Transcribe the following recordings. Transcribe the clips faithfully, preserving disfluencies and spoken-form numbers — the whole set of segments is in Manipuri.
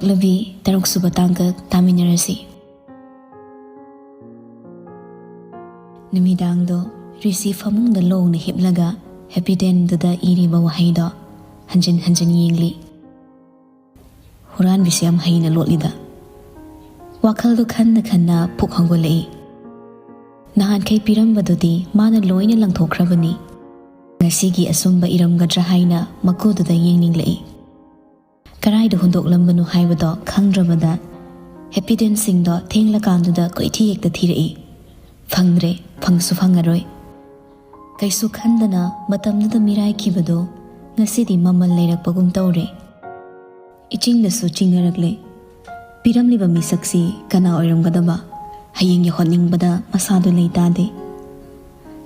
ꯂꯕꯤ ꯇꯔꯨꯛ ꯁꯨꯕ ꯇꯥꯡꯀꯛ ꯇꯥꯃꯤꯟꯅꯔꯁꯤ꯫ ꯅꯨꯃꯤꯗꯥꯡꯗꯣ ꯔꯤꯁꯤ ꯐꯃꯨꯡꯗ ꯂꯣꯡꯅ ꯍꯤꯞꯂꯒ ꯍꯦꯄꯤ ꯗꯦꯟꯗꯨꯗ ꯏꯔꯤꯕ ꯋꯥꯍꯩꯗꯣ ꯍꯟꯖꯤꯟ ꯍꯟꯖꯤꯟ ꯌꯦꯡꯂꯤ꯫ ꯍꯨꯔꯥꯟꯕꯤꯁꯦ ꯌꯥꯝ ꯍꯩꯅ ꯂꯣꯠꯂꯤꯗ꯫ ꯋꯥꯈꯜꯗꯣ ꯈꯟꯅ ꯈꯟꯅ ꯄꯨꯛ ꯍꯧꯒꯠꯂꯛꯏ꯫ ꯅꯍꯥꯟꯈꯩ ꯄꯤꯔꯝꯕꯗꯨꯗꯤ ꯃꯥꯅ ꯂꯣꯏꯅ ꯂꯪꯊꯣꯛꯈ꯭ꯔꯕꯅꯤ꯫ ꯉꯁꯤꯒꯤ ꯑꯆꯨꯝꯕ ꯏꯔꯝꯒꯗ꯭ꯔꯥ ꯍꯥꯏꯅ ꯃꯀꯨꯗꯨꯗ ꯌꯦꯡꯅꯤꯡꯂꯛꯏ꯫ ꯀꯔꯥꯏꯗ ꯍꯨꯟꯗꯣꯛꯂꯝꯕꯅꯣ ꯍꯥꯏꯕꯗꯣ ꯈꯪꯗ꯭ꯔꯕꯗ ꯍꯦꯄꯤ ꯗꯦꯟꯁꯤꯡꯗꯣ ꯊꯦꯡꯂꯀꯥꯟꯗꯨꯗ ꯀꯣꯏꯊꯤ ꯍꯦꯛꯇ ꯊꯤꯔꯛꯏ꯫ ꯐꯪꯗ꯭ꯔꯦ, ꯐꯪꯁꯨ ꯐꯪꯉꯔꯣꯏ꯫ ꯀꯩꯁꯨ ꯈꯟꯗꯅ ꯃꯇꯝꯗꯨꯗ ꯃꯤꯔꯥꯏꯈꯤꯕꯗꯣ ꯉꯁꯤꯗꯤ ꯃꯃꯜ ꯂꯩꯔꯛꯄꯒꯨꯝ ꯇꯧꯔꯦ꯫ ꯏꯆꯤꯡꯗꯁꯨ ꯆꯤꯡꯅꯔꯛꯂꯦ꯫ ꯄꯤꯔꯝꯂꯤꯕ ꯃꯤꯁꯛꯁꯤ ꯀꯅꯥ ꯑꯣꯏꯔꯝꯒꯗꯕ? ꯍꯌꯦꯡꯒꯤ ꯍꯣꯠꯅꯤꯡꯕꯗ ꯃꯁꯥꯗꯨ ꯂꯩꯇꯥꯗꯦ꯫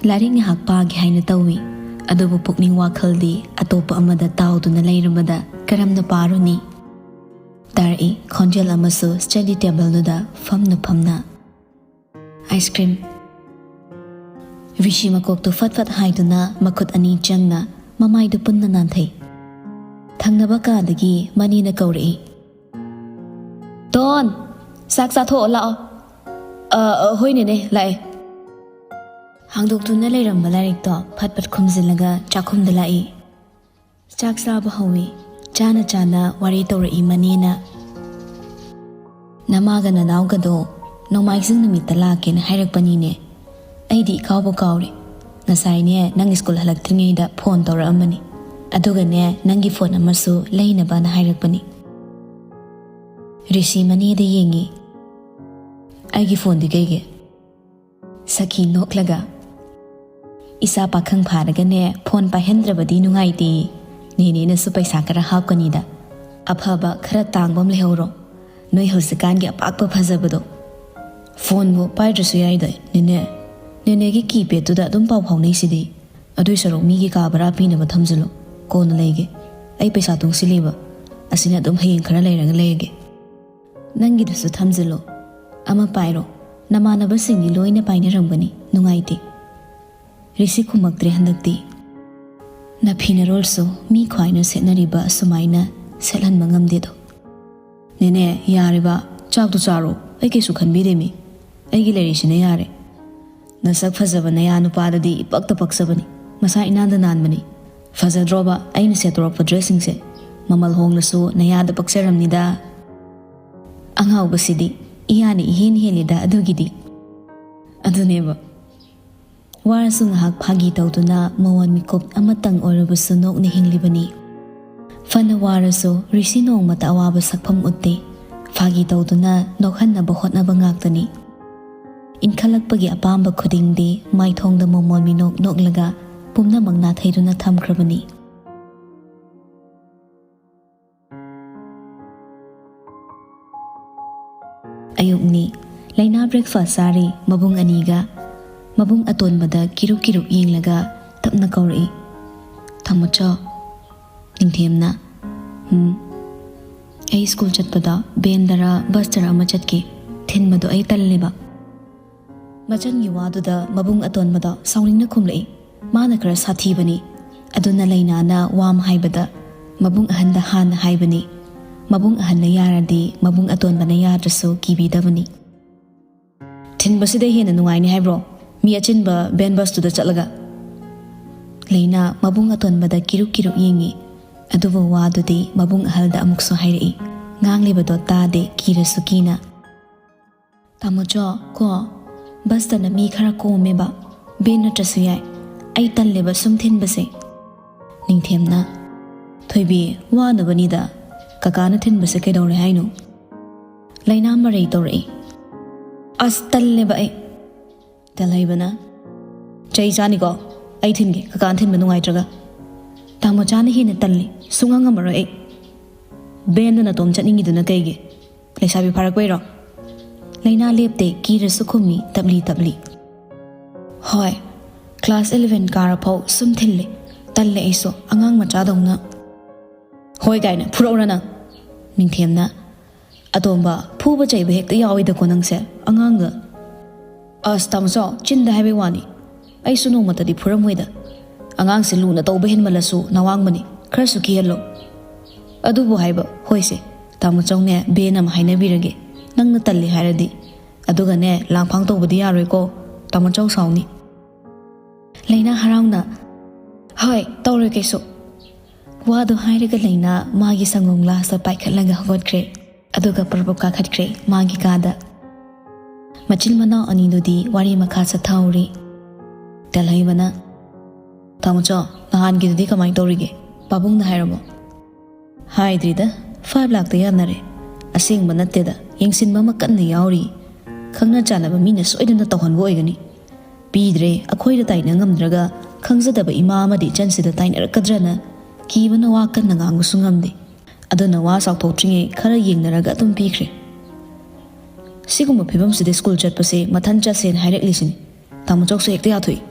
ꯂꯥꯏꯔꯤꯛ ꯉꯥꯏꯍꯥꯛ ꯄꯥꯒꯦ ꯍꯥꯏꯅ ꯇꯧꯏ, ꯑꯗꯨꯕꯨ ꯄꯨꯛꯅꯤꯡ ꯋꯥꯈꯜꯗꯤ ꯑꯇꯣꯞꯄ ꯑꯃꯗ ꯇꯥꯎꯗꯨꯅ ꯂꯩꯔꯕꯗ ꯀꯔꯝꯅ ꯄꯥꯔꯨꯅꯤ? ꯇꯥꯔꯛꯏ ꯈꯣꯟꯖꯦꯜ ꯑꯃꯁꯨ ꯁ꯭ꯇꯗꯤ ꯇꯦꯕꯜꯗꯨꯗ ꯐꯝꯅ ꯐꯝꯅ꯫ Ice cream. ꯔꯤꯁꯤ ꯃꯀꯣꯛꯇꯨ ꯐꯠ ꯐꯠ ꯍꯥꯏꯗꯨꯅ ꯃꯈꯨꯠ ꯑꯅꯤ ꯆꯪꯅ ꯃꯃꯥꯏꯗꯨ ꯄꯨꯟꯅ ꯅꯥꯟꯊꯩ꯫ ꯊꯪꯅꯕ ꯀꯥꯗꯒꯤ ꯃꯅꯦꯅ ꯀꯧꯔꯛꯏ, "ꯇꯣꯟ, ꯆꯥꯛ ꯆꯥꯊꯣꯛꯑꯣ ꯂꯥꯛꯑꯣ꯫" "ꯑ, ꯑ, ꯍꯣꯏ ꯅꯦꯅꯦ, ꯂꯥꯛꯑꯦ꯫" ꯍꯥꯡꯗꯣꯛꯇꯨꯅ ꯂꯩꯔꯝꯕ ꯂꯥꯏꯔꯤꯛꯇꯣ ꯐꯠ ꯐꯠ ꯈꯨꯝꯖꯤꯜꯂꯒ ꯆꯥꯛꯈꯨꯝꯗ ꯂꯥꯛꯏ꯫ ꯆꯥꯛ ꯆꯥꯕ ꯍꯧꯏ꯫ ꯆꯥꯅ ꯆꯥꯅ ꯋꯥꯔꯤ ꯇꯧꯔꯛꯏ ꯃꯅꯦꯅ꯫ "ꯅꯃꯥꯒ ꯅꯅꯥꯎꯒꯗꯣ ꯅꯣꯡꯃꯥꯏꯖꯤꯡ ꯅꯨꯃꯤꯠꯇ ꯂꯥꯛꯀꯦꯅ ꯍꯥꯏꯔꯛꯄꯅꯤꯅꯦ꯫ ꯑꯩꯗꯤ ꯏꯀꯥꯎꯕꯨ ꯀꯥꯎꯔꯦ꯫ ꯉꯁꯥꯏꯅꯦ, ꯅꯪ ꯁ꯭ꯀꯨꯜ ꯍꯜꯂꯛꯇ꯭ꯔꯤꯉꯩꯗ ꯐꯣꯟ ꯇꯧꯔꯛꯑꯝꯕꯅꯤ꯫ ꯑꯗꯨꯒꯅꯦ, ꯅꯪꯒꯤ ꯐꯣꯟ ꯑꯃꯁꯨ ꯂꯩꯅꯕꯅ ꯍꯥꯏꯔꯛꯄꯅꯤ꯫" ꯔꯤꯁꯤ ꯃꯅꯦꯗ ꯌꯦꯡꯉꯤ꯫ "ꯑꯩꯒꯤ ꯐꯣꯟꯗꯤ ꯀꯩꯒꯤ?" ꯁꯈꯤ ꯅꯣꯛꯂꯒ, "ꯏꯆꯥ ꯄꯥꯈꯪ ꯐꯥꯔꯒꯅꯦ, ꯐꯣꯟ ꯄꯥꯏꯍꯟꯗ꯭ꯔꯕꯗꯤ ꯅꯨꯡꯉꯥꯏꯇꯦ꯫ ꯅꯦꯅꯦꯅꯁꯨ ꯄꯩꯁꯥ ꯈꯔ ꯍꯥꯞꯀꯅꯤꯗ꯫ ꯑꯐꯕ ꯈꯔ ꯇꯥꯡꯕ ꯑꯃ ꯂꯩꯍꯧꯔꯣ꯫ ꯅꯣꯏ ꯍꯧꯖꯤꯛꯀꯥꯟꯒꯤ ꯑꯄꯥꯛꯄ ꯐꯖꯕꯗꯣ꯫" "ꯐꯣꯟꯕꯨ ꯄꯥꯏꯗ꯭ꯔꯁꯨ ꯌꯥꯏꯗ, ꯅꯦꯅꯦ꯫ ꯅꯦꯅꯦꯒꯤ ꯀꯤꯄꯦꯗꯇꯨꯗ ꯑꯗꯨꯝ ꯄꯥꯎ ꯐꯥꯎꯅꯩꯁꯤꯗꯤ꯫ ꯑꯗꯨꯏ ꯁꯔꯨꯛ ꯃꯤꯒꯤ ꯀꯥ ꯚꯔꯥ ꯄꯤꯅꯕ ꯊꯝꯖꯤꯜꯂꯣ꯫ ꯀꯣꯟꯅ ꯂꯩꯒꯦ꯫ ꯑꯩ ꯄꯩꯁꯥ ꯇꯨꯡꯁꯤꯜꯂꯤꯕ꯫ ꯑꯁꯤꯅ ꯑꯗꯨꯝ ꯍꯌꯦꯡ ꯈꯔ ꯂꯩꯔꯒ ꯂꯩꯔꯒꯦ꯫" "ꯅꯪꯒꯤꯗꯨꯁꯨ ꯊꯝꯖꯤꯜꯂꯣ꯫ ꯑꯃ ꯄꯥꯏꯔꯣ꯫ ꯅꯃꯥꯟꯅꯕꯁꯤꯡꯗꯤ ꯂꯣꯏꯅ ꯄꯥꯏꯅꯔꯝꯒꯅꯤ꯫ ꯅꯨꯡꯉꯥꯏꯇꯦ꯫" ꯔꯤꯁꯤ ꯈꯨꯝꯃꯛꯇ꯭ꯔꯦ ꯍꯟꯗꯛꯇꯤ꯫ ꯅꯐꯤ ꯅꯔꯣꯜꯁꯨ ꯃꯤ ꯈ꯭ꯋꯥꯏꯅ ꯁꯦꯠꯅꯔꯤꯕ ꯑꯁꯨꯃꯥꯏꯅ ꯁꯦꯠꯍꯟꯕ ꯉꯝꯗꯦꯗꯣ꯫ ꯅꯦꯅꯦ, ꯌꯥꯔꯦꯕ, ꯆꯥꯛꯇꯣ ꯆꯥꯔꯣ, ꯑꯩ ꯀꯩꯁꯨ ꯈꯟꯕꯤꯗꯦꯃꯤ꯫ ꯑꯩꯒꯤ ꯂꯩꯔꯤꯁꯤꯅ ꯌꯥꯔꯦ꯫ ꯅꯁꯛ ꯐꯖꯕ ꯅꯌꯥ ꯅꯨꯄꯥꯗꯗꯤ ꯏꯄꯛꯇ ꯄꯛꯆꯕꯅꯤ, ꯃꯁꯥ ꯏꯅꯥꯟꯗ ꯅꯥꯟꯕꯅꯤ꯫ ꯐꯖꯗ꯭ꯔꯣꯕ ꯑꯩꯅ ꯁꯦꯠꯇꯣꯔꯛꯄ ꯗ꯭ꯔꯦꯁꯁꯤꯡꯁꯦ? ꯃꯃꯜ ꯍꯣꯡꯂꯁꯨ ꯅꯌꯥꯗ ꯄꯛꯆꯔꯝꯅꯤꯗ꯫ ꯑꯉꯥꯎꯕꯁꯤꯗꯤ ꯏꯌꯥꯅ ꯏꯍꯦꯟ ꯍꯦꯜꯂꯤꯗ ꯑꯗꯨꯒꯤꯗꯤ꯫ ꯑꯗꯨꯅꯦꯕ꯫ ꯋꯥꯔꯁꯨ ꯉꯥꯏꯍꯥꯛ ꯐꯥꯒꯤ ꯇꯧꯗꯨꯅ ꯃꯋꯣꯟ ꯃꯤꯀꯨꯞ ꯑꯃꯇꯪ ꯑꯣꯏꯔꯕꯁꯨ ꯅꯣꯛꯅ ꯍꯤꯡꯂꯤꯕꯅꯤ꯫ ꯐꯅ ꯋꯥꯔꯁꯨ ꯔꯤꯁꯤ ꯅꯣꯡꯃꯇ ꯑꯋꯥꯕ ꯁꯛꯐꯝ ꯎꯠꯇꯦ꯫ ꯐꯥꯒꯤ ꯇꯧꯗꯨꯅ ꯅꯣꯛꯍꯟꯅꯕ ꯍꯣꯠꯅꯕ ꯉꯥꯛꯇꯅꯤ꯫ ꯏꯟꯈꯠꯂꯛꯄꯒꯤ ꯑꯄꯥꯝꯕ ꯈꯨꯗꯤꯡꯗꯤ ꯃꯥꯏꯊꯣꯡꯗ ꯃꯃꯣꯟ ꯃꯤꯅꯣꯛ ꯅꯣꯛꯂꯒ ꯄꯨꯝꯅꯃꯛ ꯅꯥꯊꯩꯗꯨꯅ ꯊꯝꯈ꯭ꯔꯕꯅꯤ꯫ ꯑꯌꯨꯛꯅꯤ꯫ ꯂꯩꯅꯥ breakfast ꯆꯥꯔꯤ, ꯃꯕꯨꯡ ꯑꯅꯤꯒ꯫ ꯃꯕꯨꯡ ꯑꯇꯣꯟꯕꯗ ꯀꯤꯔꯨꯛ ꯀꯤꯔꯨꯛ ꯌꯦꯡꯂꯒ ꯇꯞꯅ ꯀꯧꯔꯛꯏ, "ꯇꯥꯃꯣꯆꯧ꯫" ꯅꯤꯡꯊꯦꯝꯅ, "ꯎꯝ, ꯑꯩ ꯁ꯭ꯀꯨꯜ ꯆꯠꯄꯗ ꯚꯦꯟꯗꯔ ꯕꯁꯇꯔ ꯑꯃ ꯆꯠꯀꯦ, ꯊꯤꯟꯕꯗꯣ ꯑꯩ ꯇꯜꯂꯦꯕ꯫" ꯃꯆꯟꯒꯤ ꯋꯥꯗꯨꯗ ꯃꯕꯨꯡ ꯑꯇꯣꯟꯕꯗꯣ ꯁꯥꯎꯅꯤꯡꯅ ꯈꯨꯝꯂꯛꯏ꯫ ꯃꯥꯅ ꯈꯔ ꯁꯥꯊꯤꯕꯅꯤ꯫ ꯑꯗꯨꯅ ꯂꯩꯅꯥꯅ ꯋꯥꯝ ꯍꯥꯏꯕꯗ ꯃꯕꯨꯡ ꯑꯍꯟꯗ ꯍꯥꯟꯅ ꯍꯥꯏꯕꯅꯤ꯫ ꯃꯕꯨꯡ ꯑꯍꯟꯅ ꯌꯥꯔꯗꯤ ꯃꯕꯨꯡ ꯑꯇꯣꯟꯕꯅ ꯌꯥꯗ꯭ꯔꯁꯨ ꯀꯤꯕꯤꯗꯕꯅꯤ꯫ "ꯊꯤꯟꯕꯁꯤꯗ ꯍꯦꯟꯅ ꯅꯨꯡꯉꯥꯏꯅꯤ ꯍꯥꯏꯕ꯭ꯔꯣ, ꯃꯤ ꯑꯆꯤꯟꯕ ꯚꯦꯟ ꯕꯁꯇꯨꯗ ꯆꯠꯂꯒ?" ꯂꯩꯅꯥ ꯃꯕꯨꯡ ꯑꯇꯣꯟꯕꯗ ꯀꯤꯔꯨꯛ ꯀꯤꯔꯨꯛ ꯌꯦꯡꯉꯤ꯫ ꯑꯗꯨꯕꯨ ꯋꯥꯗꯨꯗꯤ ꯃꯕꯨꯡ ꯑꯍꯜꯗ ꯑꯃꯨꯛꯁꯨ ꯍꯥꯏꯔꯛꯏ꯫ ꯉꯥꯡꯂꯤꯕꯗꯣ ꯇꯥꯗꯦ, ꯀꯤꯔꯁꯨ ꯀꯤꯅ꯫ "ꯇꯥꯃꯣꯆꯧ, ꯀꯣ, ꯕꯁꯇꯅ ꯃꯤ ꯈꯔ ꯀꯣꯝꯃꯦꯕ, ꯚꯦꯟ ꯅꯠꯇ꯭ꯔꯁꯨ ꯌꯥꯏ꯫ ꯑꯩ ꯇꯜꯂꯦꯕ ꯁꯨꯝ ꯊꯤꯟꯕꯁꯦ꯫" ꯅꯤꯡꯊꯦꯝꯅ, "ꯊꯣꯏꯕꯤ, ꯋꯥꯅꯕꯅꯤꯗ, ꯀꯀꯥꯅ ꯊꯤꯟꯕꯁꯦ ꯀꯩꯗꯧꯔꯦ ꯍꯥꯏꯅꯣ?" ꯂꯩꯅꯥ ꯃꯔꯩ ꯇꯧꯔꯛꯏ꯫ "ꯑꯁ, ꯇꯜꯂꯦꯕ ꯑꯩ꯫" ꯇꯜꯍꯩꯕꯅ, "ꯆꯩ ꯆꯥꯅꯤꯀꯣ, ꯑꯩ ꯊꯤꯟꯒꯦ, ꯀꯀꯥꯅ ꯊꯤꯟꯕ ꯅꯨꯡꯉꯥꯏꯇ꯭ꯔꯒ꯫" "ꯇꯥꯃꯣꯆꯥꯅ ꯍꯦꯟꯅ ꯇꯜꯂꯤ, ꯁꯨꯡꯉꯝ ꯉꯝꯃꯔꯣꯏ ꯑꯩ꯫" "ꯚꯦꯟꯗ ꯅꯇꯣꯝ ꯆꯠꯅꯤꯡꯉꯤꯗꯨꯅ ꯀꯩꯒꯤ? ꯂꯩꯁꯥꯕꯤ ꯐꯥꯔꯛꯄꯩꯔꯣ?" ꯂꯩꯅꯥ ꯂꯦꯞꯇꯦ, ꯀꯤꯔꯁꯨ ꯈꯨꯝꯃꯤ ꯇꯞꯂꯤ ꯇꯞꯂꯤ꯫ "ꯍꯣꯏ, class eleven ꯀꯥꯔꯐꯥꯎ ꯁꯨꯝ ꯊꯤꯜꯂꯦ, ꯇꯜꯂꯦ ꯑꯩꯁꯨ, ꯑꯉꯥꯡ ꯃꯆꯥꯗꯧꯅ꯫" "ꯍꯣꯏ ꯀꯥꯏꯅ, ꯐꯨꯔꯛꯎꯔ ꯅꯪ?" ꯅꯤꯡꯊꯦꯝꯅ, "ꯑꯇꯣꯝꯕ, ꯐꯨꯕ ꯆꯩꯕ ꯍꯦꯛꯇ ꯌꯥꯎꯏꯗꯀꯣ ꯅꯪꯁꯦ, ꯑꯉꯥꯡꯗ꯫" "ꯑꯁ, ꯇꯥꯃꯣꯆꯧ, ꯆꯤꯟꯗ ꯍꯥꯏꯕꯩ ꯋꯥꯅꯤ꯫ ꯑꯩꯁꯨ ꯅꯣꯡꯃꯇꯗꯤ ꯐꯨꯔꯝꯃꯣꯏꯗ꯫ ꯑꯉꯥꯡꯁꯦ ꯂꯨꯅ ꯇꯧꯕ ꯍꯦꯟꯃꯜꯂꯁꯨ ꯅꯋꯥꯡꯕꯅꯤ, ꯈꯔꯁꯨ ꯀꯤꯍꯜꯂꯣ꯫ ꯑꯗꯨꯕꯨ ꯍꯥꯏꯕ, ꯍꯣꯏꯁꯦ, ꯇꯥꯃꯣꯆꯧꯅꯦ, ꯚꯦꯟ ꯑꯃ ꯍꯥꯏꯅꯕꯤꯔꯒꯦ, ꯅꯪꯅ ꯇꯜꯂꯤ ꯍꯥꯏꯔꯗꯤ꯫ ꯑꯗꯨꯒꯅꯦ, ꯂꯥꯡꯐꯥꯡ ꯇꯧꯕꯗꯤ ꯌꯥꯔꯣꯏꯀꯣ, ꯇꯥꯃꯣꯆꯧ ꯁꯥꯎꯅꯤ꯫ ꯂꯩꯅꯥ ꯍꯔꯥꯎꯅ, "ꯍꯣꯏ, ꯇꯧꯔꯣꯏ ꯀꯩꯁꯨ"꯫ ꯋꯥꯗꯣ ꯍꯥꯏꯔꯒ ꯂꯩꯅꯥ ꯃꯥꯒꯤ ꯁꯪꯒꯣꯝ ꯒ꯭ꯂꯥꯁꯇ ꯄꯥꯏꯈꯠꯂꯒ ꯍꯧꯒꯠꯈ꯭ꯔꯦ꯫ ꯑꯗꯨꯒ ꯄ꯭ꯔꯞ ꯄ꯭ꯔꯞ ꯀꯥꯈꯠꯈ꯭ꯔꯦ ꯃꯥꯒꯤ ꯀꯥꯗ꯫ ꯃꯆꯤꯟ ꯃꯅꯥꯎ ꯑꯅꯤꯗꯨꯗꯤ ꯋꯥꯔꯤ ꯃꯈꯥ ꯆꯠꯊꯍꯧꯔꯤ꯫ ꯇꯦꯜꯍꯩꯕꯅ, "ꯇꯥꯃꯣꯆꯧ, ꯅꯍꯥꯟꯒꯤꯗꯨꯗꯤ ꯀꯃꯥꯏꯅ ꯇꯧꯔꯤꯒꯦ? ꯄꯥꯕꯨꯡꯅ ꯍꯥꯏꯔꯕꯣ?" "ꯍꯥꯏꯗ꯭ꯔꯤꯗ, ꯐꯥꯏꯚ ꯂꯥꯛꯇ ꯌꯥꯅꯔꯦ꯫ ꯑꯁꯦꯡꯕ ꯅꯠꯇꯦꯗ, ꯌꯦꯡꯁꯤꯟꯕ ꯑꯃ ꯀꯟꯅ ꯌꯥꯎꯔꯤ꯫ ꯈꯪꯅ ꯆꯥꯟꯅꯕ ꯃꯤꯅ ꯁꯣꯏꯗꯅ ꯇꯧꯍꯟꯕ ꯑꯣꯏꯒꯅꯤ꯫ ꯄꯤꯗ꯭ꯔꯦ, ꯑꯩꯈꯣꯏꯗ ꯇꯥꯏꯅ ꯉꯝꯗ꯭ꯔꯒ ꯈꯪꯖꯗꯕ ꯏꯃꯥ ꯑꯃꯗꯤ ꯏꯆꯟꯁꯤꯗ ꯇꯥꯏꯅꯔꯛꯀꯗ꯭ꯔꯅ ꯀꯤꯕꯅ ꯋꯥ ꯀꯟꯅ ꯉꯥꯡꯕꯁꯨ ꯉꯝꯗꯦ꯫ ꯑꯗꯨꯅ ꯋꯥ ꯆꯥꯎꯊꯣꯛꯇ꯭ꯔꯤꯉꯩ ꯈꯔ ꯌꯦꯡꯅꯔꯒ ꯑꯗꯨꯝ ꯄꯤꯈ꯭ꯔꯦ꯫ ꯁꯤꯒꯨꯝꯕ ꯐꯤꯕꯝꯁꯤꯗ ꯁ꯭ꯀꯨꯜ ꯆꯠꯄꯁꯦ ꯃꯊꯟ ꯆꯠꯁꯦꯅ ꯍꯥꯏꯔꯛꯂꯤꯁꯤꯅꯤ꯫ ꯇꯥꯃꯣꯆꯧꯁꯨ ꯍꯦꯛꯇ ꯌꯥꯊꯣꯛꯏ꯫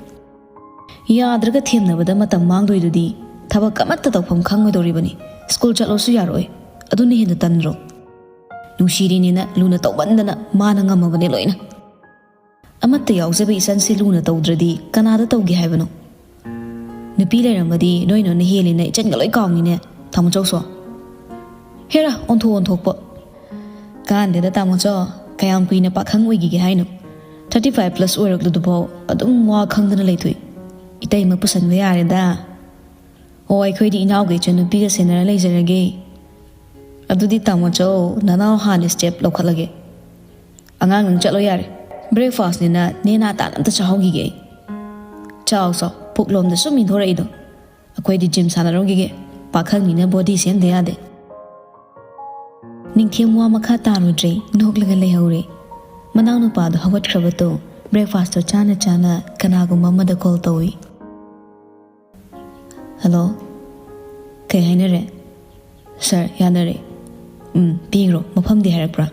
ꯌꯥꯗ꯭ꯔꯒ ꯊꯦꯝꯅꯕꯗ ꯃꯇꯝ ꯃꯥꯡꯗꯣꯏꯗꯨꯗꯤ ꯊꯕꯛ ꯑꯃꯠꯇ ꯇꯧꯐꯝ ꯈꯪꯉꯣꯏꯗꯧꯔꯤꯕꯅꯤ꯫ ꯁ꯭ꯀꯨꯜ ꯆꯠꯂꯣꯁꯨ ꯌꯥꯔꯣꯏ꯫ ꯑꯗꯨꯅ ꯍꯦꯟꯅ ꯇꯟꯗ꯭ꯔꯣ? ꯅꯨꯡꯁꯤꯔꯤꯅꯦꯅ ꯂꯨꯅ ꯇꯧꯃꯟꯗꯅ ꯃꯥꯅ ꯉꯝꯃꯕꯅꯦ ꯂꯣꯏꯅ꯫ ꯑꯃꯠꯇ ꯌꯥꯎꯖꯕ ꯏꯆꯟꯁꯦ ꯂꯨꯅ ꯇꯧꯗ꯭ꯔꯗꯤ ꯀꯅꯥꯗ ꯇꯧꯒꯦ ꯍꯥꯏꯕꯅꯣ? ꯅꯨꯄꯤ ꯂꯩꯔꯝꯃꯗꯤ ꯅꯣꯏ ꯅꯣꯏꯅ ꯍꯦꯜꯂꯤꯅ ꯏꯆꯟꯒ ꯂꯣꯏ ꯀꯥꯎꯅꯤꯅꯦ, ꯇꯥꯃꯣꯆꯧꯁꯨ꯫ ꯍꯦꯔꯥ, ꯑꯣꯟꯊꯣꯛ ꯑꯣꯟꯊꯣꯛꯄ꯫ ꯀꯥꯟꯗꯦꯗ ꯇꯥꯃꯣꯆꯧ, ꯀꯌꯥꯝ ꯀꯨꯏꯅ ꯄꯥꯈꯪ ꯑꯣꯏꯈꯤꯒꯦ ꯍꯥꯏꯅꯣ? ꯊꯥꯔꯇꯤ ꯐꯥꯏꯚ ꯄ꯭ꯂꯁ ꯑꯣꯏꯔꯛꯂꯗꯨꯐꯥꯎ ꯑꯗꯨꯝ ꯋꯥ ꯈꯪꯗꯅ ꯂꯩꯊꯣꯛꯏ꯫ ꯏꯇꯩꯃ ꯄꯨꯁꯟꯕ ꯌꯥꯔꯦꯗ꯫ ꯑꯣ, ꯑꯩꯈꯣꯏꯗꯤ ꯏꯅꯥꯎꯒ ꯏꯆꯟꯅꯨꯄꯤꯒ ꯁꯦꯟꯅꯔ ꯂꯩꯖꯔꯒꯦ꯫ ꯑꯗꯨꯗꯤ ꯇꯥꯃꯣꯆꯧ, ꯅꯅꯥꯎ ꯍꯥꯟꯅ ꯁ꯭ꯇꯦꯞ ꯂꯧꯈꯠꯂꯒꯦ꯫ ꯑꯉꯥꯡ, ꯅꯪ ꯆꯠꯂꯣ ꯌꯥꯔꯦ꯫ ꯕ꯭ꯔꯦꯛꯐꯥꯁꯅꯤꯅ ꯅꯦꯅꯥ ꯇꯥꯅ ꯑꯝꯇ ꯆꯥꯍꯧꯈꯤꯒꯦ ꯑꯩ꯫ ꯆꯥꯎ, ꯆꯥꯎ, ꯄꯨꯛꯂꯣꯝꯗ ꯁꯨꯝ ꯏꯟꯊꯣꯔꯛꯏꯗꯣ꯫ ꯑꯩꯈꯣꯏꯗꯤ ꯖꯤꯝ ꯁꯥꯟꯅꯔꯨꯈꯤꯒꯦ꯫ ꯄꯥꯈꯪꯅꯤꯅ ꯕꯣꯗꯤ ꯁꯦꯝꯗ ꯌꯥꯗꯦ꯫ ꯅꯤꯡꯊꯦꯝ ꯋꯥ ꯃꯈꯥ ꯇꯥꯔꯨꯗ꯭ꯔꯦ, ꯅꯣꯛꯂꯒ ꯂꯩꯍꯧꯔꯦ꯫ ꯃꯅꯥꯎꯅꯨꯄꯥꯗꯣ ꯍꯧꯒꯠꯈ꯭ꯔꯕꯗꯣ ꯕ꯭ꯔꯦꯛꯐꯥꯁꯇꯣ ꯆꯥꯅ ꯆꯥꯅ ꯀꯅꯥꯒꯨꯝꯕ ꯑꯃꯗ ꯀꯣꯜ ꯇꯧꯏ꯫ "ꯍꯜꯂꯣ, ꯀꯩ ꯍꯥꯏꯅꯔꯦ?" "ꯁꯥꯔ, ꯌꯥꯅꯔꯦ꯫" "ꯎꯝ, ꯄꯤꯈ꯭ꯔꯣ꯫ ꯃꯐꯝꯗꯤ ꯍꯥꯏꯔꯛꯄ꯭ꯔꯥ?"